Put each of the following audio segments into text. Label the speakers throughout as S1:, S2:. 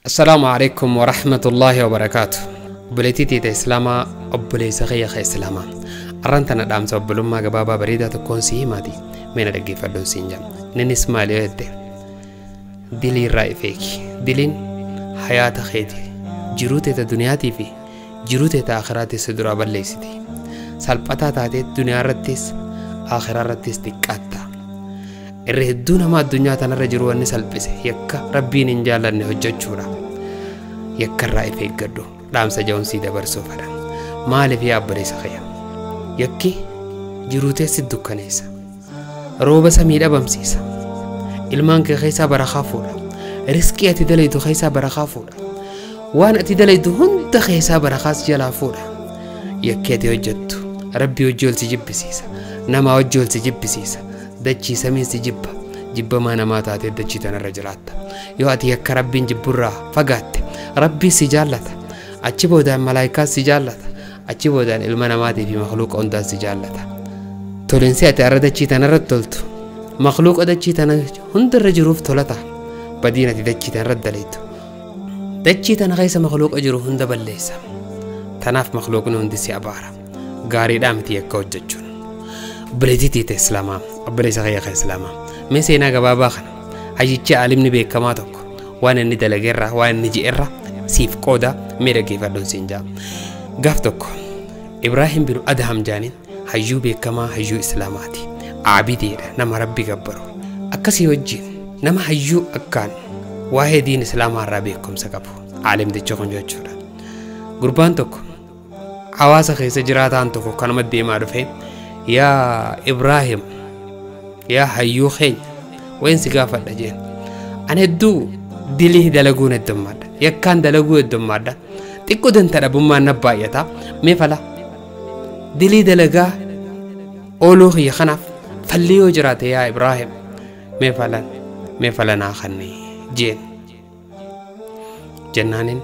S1: السلام عليكم ورحمة الله وبركاته. Obboleettii teeta Islaamaa, obboleessa kiyya ka Islaamaa. Arraan tana dhaamsa obbolummaa gabaabaa bareedaa tokkoon si himaati. Mee na dhaggeeffadhuun siin jedha. Innis maali yoo jette? Dilii irraa ifeeki. Diliin hayaata keeti. Jiruu teeta duniyaatii fi jiruu teeta akhiraatis si duraa balleessiti. Salphataa taatee duniyaa irrattis akhiraa irrattis xiqqaatta. Irra hedduu nama addunyaa tanarra jiru wanni salphise yakka rabbiin hin jaallanne hojjechuudha. Yakka irraa if eeggadhu. Dhaamsa ja'uun dabarsuu fedha. Maaliif yaa obboleessa kiyya? Yakki jiruu teessi dukkaneessa. Rooba samii dhabamsiisa. Ilmaan kee keessaa barakaa fuudha. Riskii ati dalaytu keessaa barakaa fuudha. Waan ati dalaytu hunda keessaa barakaas jalaa fuudha. Yakki ati hojjettu rabbii hojii ol si jibbisiisa. Nama hojii ol si jibbisiisa. Dachii samiin si jibba. Jibbamaa namaa taatee dachii tanarra jiraatta. Yoo ati yakka rabbiin jibburraa fagaatte rabbii si jaallata. Achi boodaan malaayikaa si jaallata. Achi boodaan ilma namaatii fi makluuqa hundaan si jaallata. Tolinsi ati har'a dachii tanarratti toltu makluuqa dachii tana hundarra jiruuf tolata. Badiin ati dachii tanarratti dalaytu dachii tana keessa makluuqa jiru hunda balleessa. Tanaaf makluuqni hundi si abaara. Gaariidhaa miti yakka hojjechuun. Obboleettii teeta Islaamaa, obboleessa kiyya ka Islaamaa. Mee seenaa gabaabaa kana hayyichi aalimni beekamaa tokko waan inni dalageerra waan inni ji'erra siif qooda mee dhaggeeffadhuun siin jedha. Gaaf tokko Ibraahim bin Adham jaaniin hayyuu beekamaa hayyuu Islaamaati. Aabideedha, nama rabbi gabbaru. Akkasii wajjin nama hayyuu akkaan waa'ee diin Islaamaa irraa beekumsa qabu. Aalimticha kun jechuudha. Gurbaan tokko hawaasa keessa jiraataan tokko kanuma deemaa dhufe, yaa Ibraahim, yaa hayyuu keenya, wayin si gaafadha jeen. Ani hedduu dilii dalaguun heddummaadha. Yakkaan dalaguu heddummaadha. Xiqqoo danta dhabummaan na baay'ata. Mee fala dilii dalagaa ooluu kiyya kanaaf falli yoo jiraate yaa Ibraahim mee falanaa kanni jeen. Jennaanin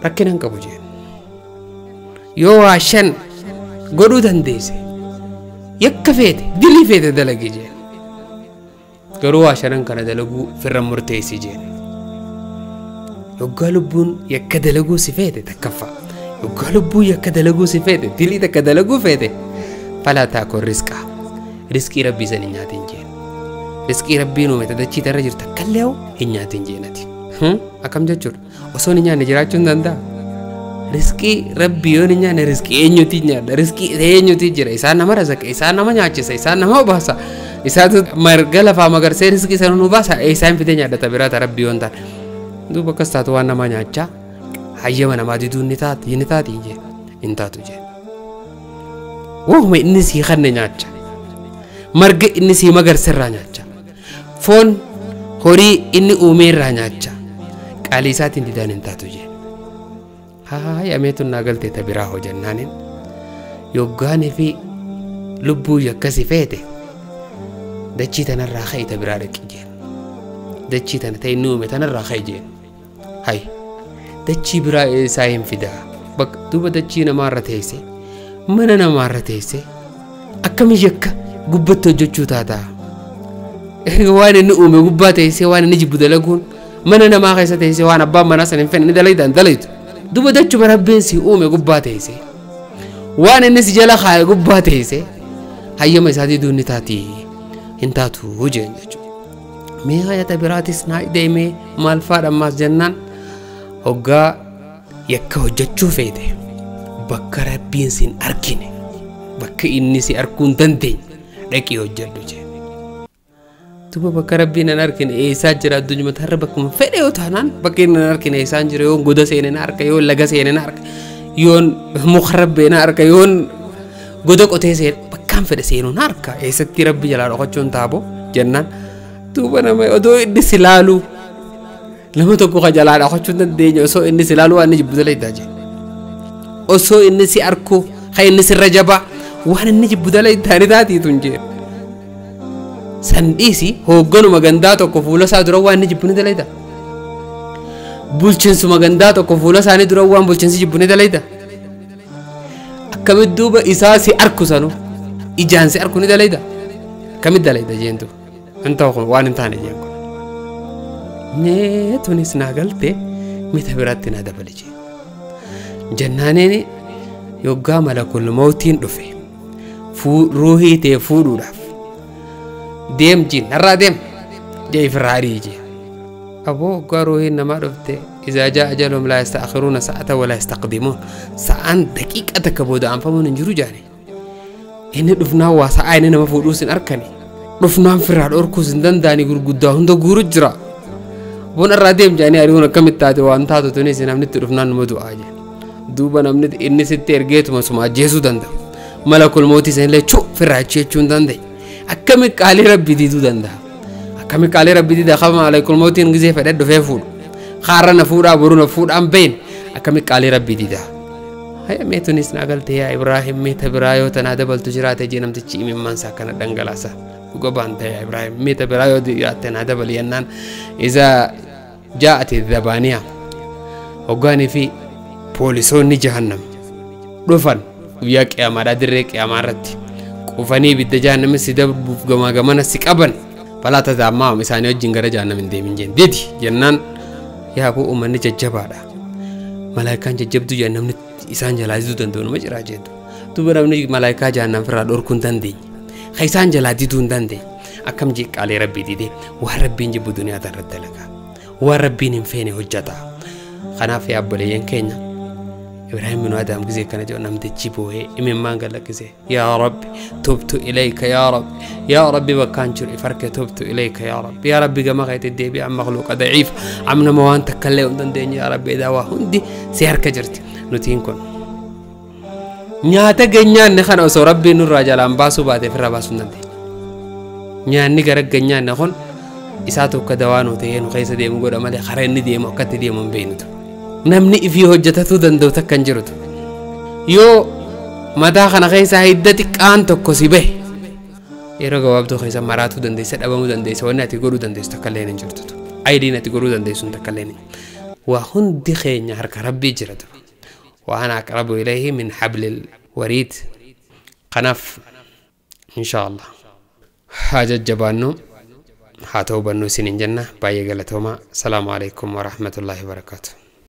S1: rakkina hin qabu jeen. Yoo waa shan godhuu dandeesse yakka feete dilii feete dalagi jeen. Garuu waa shanan kana dalaguu firra murteessi jeen. Yoggaa lubbuun yakka dalaguu si feete takkaffaa. Yoggaa lubbuun yakka dalaguu si feete dilii takka dalaguu feete falaa taakon risqaa. Riskii rabbii san hin nyaatin jeen. Riskii rabbiin uume dachii tarra jirtu takkallee hoo hin nyaatin jeenati. Akkam jechuudha? Osoo hin nyaanne jiraachuu hin danda'a. Riskii rabbii yoo hin nyaanne riskii eenyuti nyaadha? Riskii eenyuti jira? Isaan nama razaqa, isaan nama nyaachisa, isaan nama obaasa. Isaatu marga lafaa magarsee riskii sana nu baasa. Isaan fidee nyaadhata biraa ta rabbii yoo hin taane. Duuba akkas taatu waan namaa nyaachaa hayyama namaa diduun ni taati ni taati jee hin taatu jee. Waanuma inni sii kanne nyaacha. Marga inni sii magarse irraa nyaacha. Foon horii inni uume irraa nyaacha. Qaalii isaatiin didaan hin taatu jee. Haa ameetu naa galtee ta biraa hojjennaaniin yoggaanii fi lubbuu yakkasi feete dachii tanarraa ka'i ta biraa dhaqi jeen. Dachii tana ta'e inni uume tanarraa ka'i jeen. Hay dachii biraa isaa hin fidaa. Bakka duuba dachii namaarra teesse mana namaarra teesse akkami yakka gubbatti hojjechuu taataa. Waan inni uume gubbaa teessee waan inni jibbu dalaguun mana namaa keessa teessee waan abbaan manaa sana hin fedhe ni dalaytaan dalaytu. Duuba dachuma rabbiin si uume gubbaa teessee waan inni si jala kaaye gubbaa teessee hayyama isaa diduun ni taati hin taatu jeen jechuudha. Mee hayata biraatis naa deemee maal faadha ammaas jennaan hoggaa yakka hojjechuu feete bakka rabbiin si hin argine bakka inni si arguu hin dandeenye dhaqii hojjedhu jeen. Duuba bakka rabbiin hin argine eessaa jira addunyaa tarra bakkuma fedhe yoo taanaan bakka inni hin argine eessaan jira yoon goda seene na arga yoon laga seene na arga yoon muka rabbee na arga yoon goda qotee seene bakkaan fedhe seenuu na arga eessatti rabbi jalaa dhokachuun taaboo jennaan duuba nama odoo inni si laalu nama tokko ka jalaa dhokachuu hin dandeenye osoo inni si laalu waan inni jibbu dalaytaa jeen. Osoo inni si arku ka inni sirra jabaa waan inni jibbu dalaytaa ni taatiitu hin jeen. San dhiisi hoogganuma gandaa tokko fuula isaa dura waan inni jibbu ni dalayta. Bulchiinsuma gandaa tokko fuula isaanii dura waan bulchiinsi jibbu ni dalayta. Akkamitti duuba isaa si arku sanu ijaan si arku ni dalayda akkamitti dalayda jeentu hin ta'u kun waan hin taane jeen kun mee tunis naa galte mita biratti naa dabali jeen jennaaniin yoggaa malakul mawtiin dhufe ruuhii tee fuudhuudhaaf deem jiin narraa deem jee ifirraa arii jee aboo hoggaa ruuhiin namaa dhufte إذا جاء أجلهم لا يستأخرون ساعة ولا يستقدمون ساعة دقيقة تكبود أنفمون انجرو جاني إن دفنا واسعة إن ما فودوس أركني دفنا فراد أركوس دن داني غرغدا هند غورجرا بون الراديم جاني أريونا كم التاتي وأنت هذا تونس نمنت دفنا نمدو آجي دوبا نمنت إني ست إرجيت ما سمع جيسو دندا ملك الموت سين لي شو فراد شيء شون دندي أكمل قالي ربي ديدو دندا أكمل قالي ربي ديدا خاف ملك الموت إنجزي فراد دفع فود خارنا فورا برونا فور أم بين أكمل قالي ربي ديدا هيا ميتونيس نقلت يا إبراهيم ميت برايو تنادبل تجرات جينم تشي من من سكن دنجلاسا وقبان يا إبراهيم ميت برايو تنادبل ينان إذا جاءت الذبانية وقاني في بوليسون جهنم رفن وياك يا مرادرك يا مرتي وفني بالدجانم سيدب جما جمانا سكابن فلا تذهب معهم إساني وجنجر جهنم من دي من جن ديدي جنان yaa boo uummanni jajjabaadha. Malaayikaan jajjabduu jaan namni isaan jalaa diduu danda'u nama jiraa jedhu. Duuba namni malaayikaa jahannam irraa dhorkuu hin dandeenye. Ka isaan jalaa diduu hin dandeenye. Akkam jee qaalee rabbii didee waan rabbiin jibbu duniyaa tan irratti dalagaa. Waan rabbiin hin feene hojjeta. Kanaaf yaa obboleeyyan keenya إبراهيم بن آدم كذي كان جو نمت تجيبه إمام قال لك كذي يا ربي تبت إليك يا رب يا ربي وكان شر فرق تبت إليك يا رب يا ربي جماعة الدبي عم مخلوق ضعيف عمنا موان تكلم دندن يا ربي دوا هندي سير كجرت نتين كن نياتا جنيان نخن أسو ربي نور رجال أم باسو بعد في رباسو دندن نيان نجرك جنيان نخن إساتو كدوانو تين وخيس ديم قول أمالي خرين ديم وقت ديم بينتو namni ifii hojjetatu danda'u takka hin jirutu yoo mataa kana keessa hidda xiqqaan tokko si bahe yeroo gabaabduu keessa maraatuu dandeessa dhabamuu dandeessa wanni ati godhuu dandeessu takka illee hin jirtutu ayidiin ati godhuu dandeessu takka illee hin waa hundi keenya harka rabbii jiratu waan aqrabu ilayhi min hablil wariid kanaaf insha Allah haa jajjabaannu haa ta'u bannu isin hin jenna baay'ee galatooma salaamu alaikum warahmatullaahi wabarakaatu.